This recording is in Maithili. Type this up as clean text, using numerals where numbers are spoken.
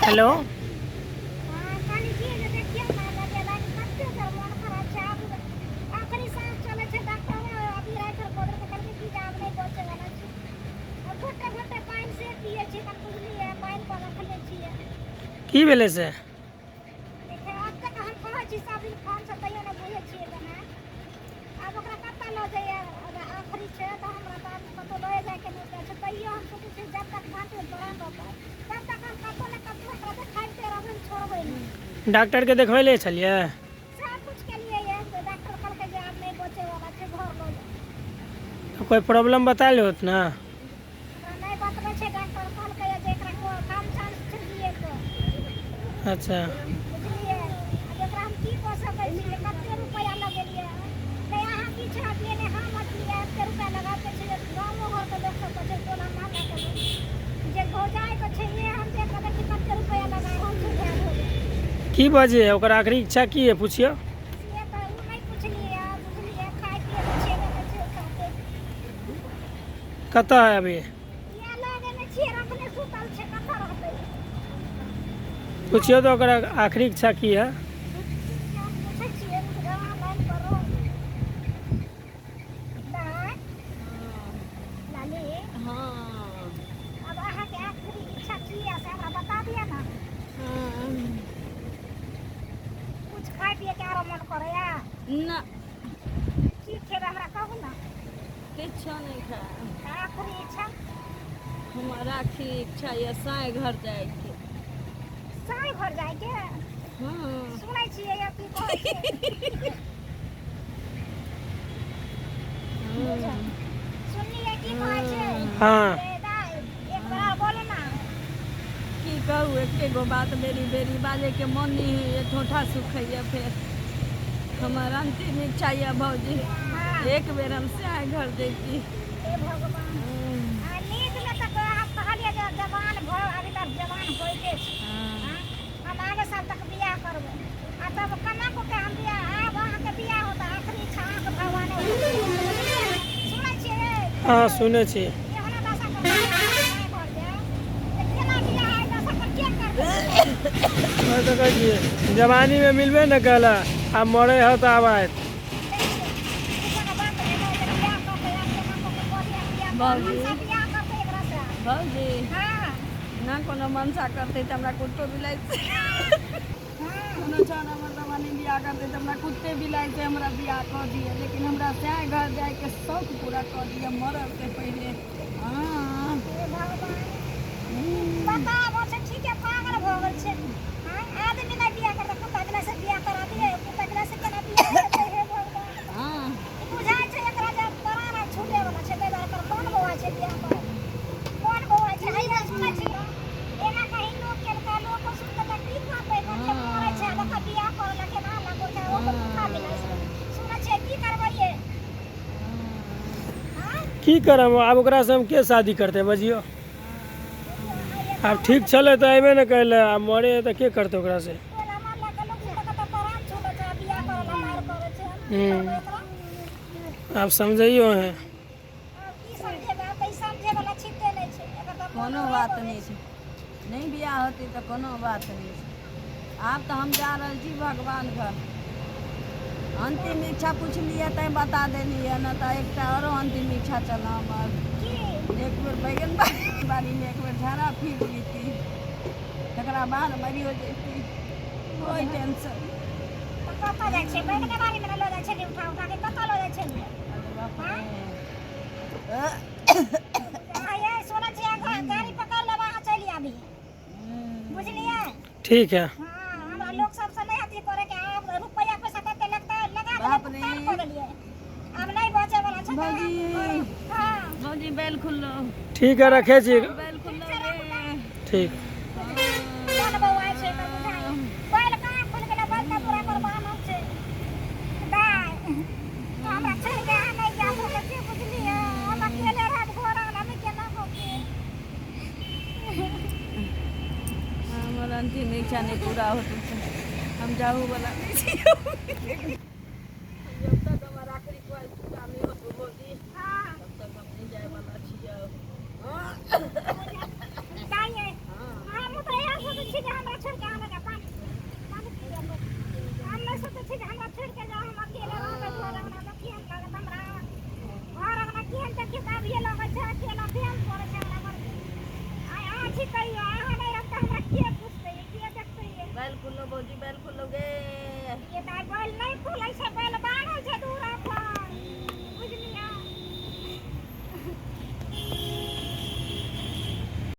हेलो। की भेलै से? डॉक्टरके देखबै ले छलियै? तऽ कोइ प्रॉब्लम बतायल होत ने? अच्छा, की बजे है ओकर आखिरी इच्छा की है, पुछियौ। कतऽ है अभी? पुछियौ तऽ ओकर आखिरी इच्छा की है। ना, किछो नहि खायब। हमर आखिरी इच्छा यऽ साँइ घर जाइके। साँइ घर जाइके? हँ। सुनै छियै या की कहै छै? सुनलियै की कहै छै? हँ। ए दाइ, एक बार बोलू ना। की कहू, एके गो बात बेरी बेरी बाजैके मन नहि होइए, ठोठा सुखैए फेर। हमर अन्तिम इच्छा यऽ भौजी, एक बेर हम साँइ घर जैती। हे भगवान, आ नीकमे तऽ हम कहलियै जे जवान भऽ, अभी तक जवान होइते छै। हँ। हम आगे साल तक बियाह करबै आ तब केना कऽ के हम बियाह, आब अहाँके बियाह होत, आखिरी इच्छा अहाँके भगवाने सुनै छियै? हँ, सुनै छी। एहना दशा पर घर जायब तऽ केना बियाह है? दशा पर के करबै? तऽ कहै छियै जवानीमे मिलबे ने कयलक, आब मरै है तऽ आब आयत। भौजी, भौजी ना, कोनो मनसा करतै तऽ हमरा कुत्तो बिलाइ से, कोनो छौड़ा मर्दवानी बियाह करतै तऽ हमरा कुत्ते बिलाइ से हमरा बियाह कऽ दिअ, लेकिन हमरा साँइ घर जाइके शौक पूरा कऽ दिअ मरल से पहिले। हँ। ठीके पागल भऽ गेल छै आदमी। नहि बियाह करतै, कुत्ता बिलाइ से बियाह करा दिए। कुत्ता बिलाइ से केना बियाह हेतै? हे भगवान! हँ। बुझाइ छै एकरा जे प्राण आब छूटे वाला छै, ताहि दुआरे एकर मन बौआइ छै, बियाह करे मन बौआइ छै। हैया सुनै छी, एना कहीं लोक केलकै, लोक सुनि कऽ तऽ की कहतै? जे मरै छै, लोक बियाह करे लए केना हल्ला करै छै, ओ कुत्ता बिलाइ से। सुनै छियै, की करबै ये? की करब आब? ओकरासँ हम के शादी करतै, बजियौ। आब ठीक छलै तऽ अयबे ने कयलै, आब मरे है तऽ के करतै ओकरासँ? टोला मोहल्ला के लोक सुनि कऽ तऽ प्राण छूटै छै, बियाह करे लए मारि करै छै। हम की करबै एकरा? आब समझैयो है। आब की समझेबै? आब तऽ ई समझे वाला छिते नहि छै एकर तऽ। कोनो बात नहि छै, नहि बियाह होतै तऽ कोनो बात नहि छै। आब तऽ हम जा रहल छी भगवान घर। अन्तिम इच्छा पुछलियै तैँ बता देलियै, नहि तऽ एकटा आरो अन्तिम इच्छा छल हमर। की? एक बेर बैगन बाड़ीमे एक बेर झाड़ा फिर लीती, तकरा बाद मरियो जैती, कोइ टेंशन। तऽ कतऽ जाइ छियै? बैगने बाड़ीमे ने लऽ जाइ छलियै उठा उठा के, कतऽ लऽ जाइ छलियै? अरे बाप रे! अहाँ ये सुनै छियै, गाड़ी पकड़ लेब, अहाँ चलि आबी, बुझलियै? ठीक है। हाँ, हमरा लोक सबसँ नहि अथी करे के। आब रुपैआ पैसा कते लगतै, लगा देलियै। बाप रे! भुगतान कऽ देलियै, आब नहि बचे वाला छै तऽ। भौजी। हाँ। भौजी, बैल खुल्लो। ठीक है, रखे छी। बैल खुल्लो रे। ठीक। मन बौआइ छै तऽ बुझाइ बैल कहाँ खुलि गेलै? बैल तऽ पूरा पर बान्हल छै। दाइ, तऽ हमरा छोड़ि के अहाँ नहि जा सकै छियै, बुझलियै? हम अकेले रहब घर अंगनामे, केना होतै? हमर अन्तिम इच्छा नहि पूरा होतै तऽ हम जाहू वाला नहि छियै। जब तक हमर आखिरी ख्वाहिश पूरा नहि होतौ भौजी, तब तक दाइ हम तऽ इएह सोचै छी जे हमरा छोड़ि कऽ अहाँ लग पानि पानि पियब। हम नहि सोचै छी जे हमरा छोड़ि कऽ जाउ, हम अकेले रहबै। घर अङ्गनामे केहन लागत हमरा? घर अङ्गना केहन देखियौ तऽ अभिये लगै छै अकेला। केहन पड़ै छै हमरा घरके? आइ अहाँ छी तैयो अहाँ नहि रहब तऽ हमरा के पुछतै, के देखतै? बैल खुल्लो भौजी, बैल खुल्लो गे। ये तऽ आइ बैल नहि खुलै छै।